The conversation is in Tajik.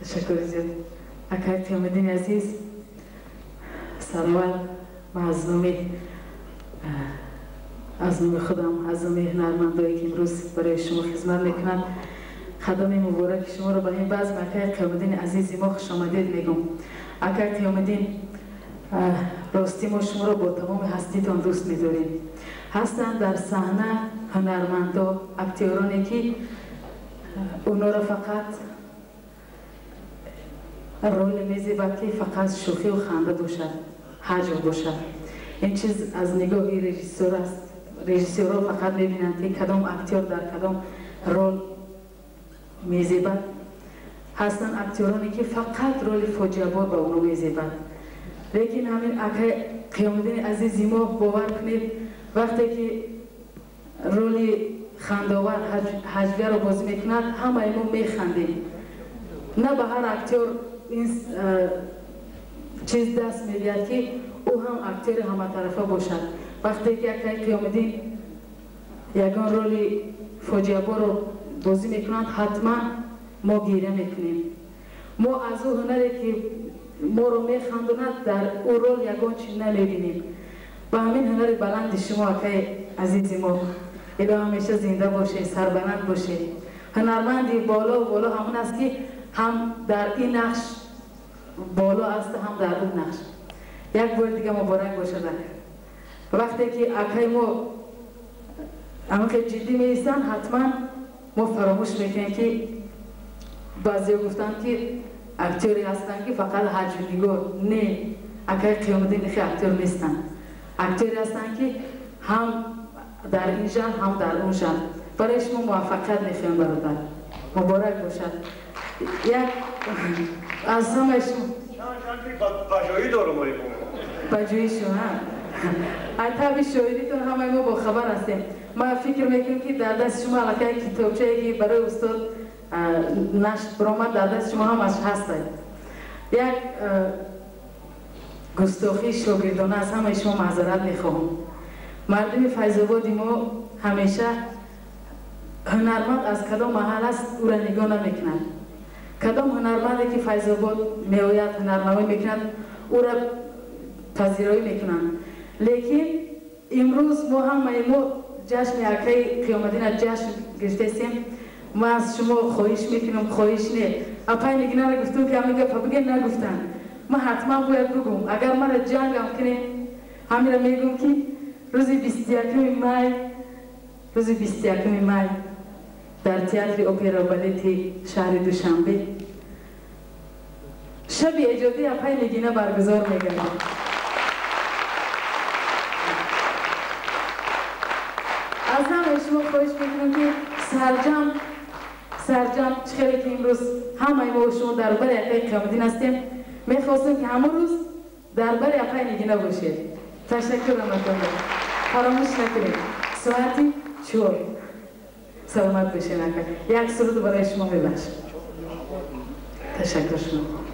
Ташаккур зиёд. Акай Қиёмиддини азиз, сарвар, ман аз номи худам, аз номи ҳунармандое ки имрӯз барои шумо хизмат мекунанд, қадами мубораки шуморо ба ин базм акай Қиёмиддини азизи мо хушомадед мегӯм. Акай Қиёмиддин, ростӣ мо шуморо бо тамоми ҳаститон дӯст медорем. Ҳастанд дар саҳна ҳунармандо, актёроне ки онҳоро фақат роли мезебад ки фақат шӯхию ханда бошад, ҳаҷв бошад. Ин чиз аз нигоҳи режиссёр аст. Режиссёрҳо фақат мебинанд ки кадом актёр дар кадом рол мезебад. Ҳастанд актёроне ки фақат роли фоҷиабор ба онҳо мезебад. Лекин ҳамин акай Қиёмиддини азизи мо, бовар кунед, вақте ки роли хандовар ҳаҷвияро бозӣ мекунад, ҳамаи мо механдем. На ба ҳар актёр ин чиз даст медиҳад ки ӯ ҳам актёри ҳаматарафа бошад. Вақте ки акай Қиёмиддин ягон роли фоҷиаборро бозӣ мекунанд, ҳатман мо гиря мекунем. Мо аз ӯ ҳунаре ки моро механдонад, дар ӯ рол ягон чиз намебинем. Ба ҳамин ҳунари баланди шумо, акай азизи мо, ило ҳамеша зинда бошед, сарбаланд бошед. Ҳунарманди боло боло ҳамон аст ки ҳам дар ин нақш боло аст, ҳам дар он нақш. Як бори дига муборак бошад. Вақте ки акай мо ҳамин ҷиддӣ меистанд, ҳатман мо фаромӯш мекунем ки баъзеҳо гуфтанд ки актёре ҳастанд ки фақат ҳаҷвнигор. Не, акай Қиёмиддин хе актёр нестанд. Актёре ҳастанд ки ҳам дар ин жанр, ҳам дар он жанр. Барои шумо муваффақият мехоҳем, бародар. Муборак бошад. Як аз ҳамаи шумо баҷоӣ дорум. Баҷоӣ шумо аз таби шоиритон ҳамаи мо бохабар ҳастем. Ман фикр мекунам ки дар дасти шумо аллакай китобчае ки барои устод нашр баромад, дар дасти шумо ҳамаш ҳастад. Як густохии шогирдона аз ҳамаи шумо маъзарат мехоҳам. Мардуми Файзободи мо ҳамеша ҳунарманд аз кадом маҳал аст, ӯра нигоҳ намекунад. Кадом ҳунарманде ки Файзобод меояд, ҳунарнамоӣ мекунад, ӯра пазироӣ мекунанд. Лекин имрӯз мо ҳамаи мо ҷашни акаи Қиёмиддинро ҷашн гирифтаистем. Ман аз шумо хоҳиш мекунам, хоҳиш не, апай Нигинаро гуфтум ки ҳамин гапа бигӯ, нагуфтанд. Ман ҳатман бояд бигӯм. Агар маро ҷангам кунед, ҳаминро мегӯм ки рӯзи 21 май, рӯзи 21 май дар театри опера балети шаҳри Душанбе шаби эҷодии апай Нигина баргузор мегардад. Аз ҳамаи шумо хоҳиш мекунам ки сарҷам чӣ хеле ки имрӯз ҳамаи мо шумо дар бари акаи Қиёмиддин ҳастем, мехостем ки ҳамон рӯз дар бари апай Нигина бошед. Ташаккур раматонда. Фаромӯш накунед, соати 4. Саломат бошед, ака. Як суруд барои шумо мебахшам. Ташаккур шумо.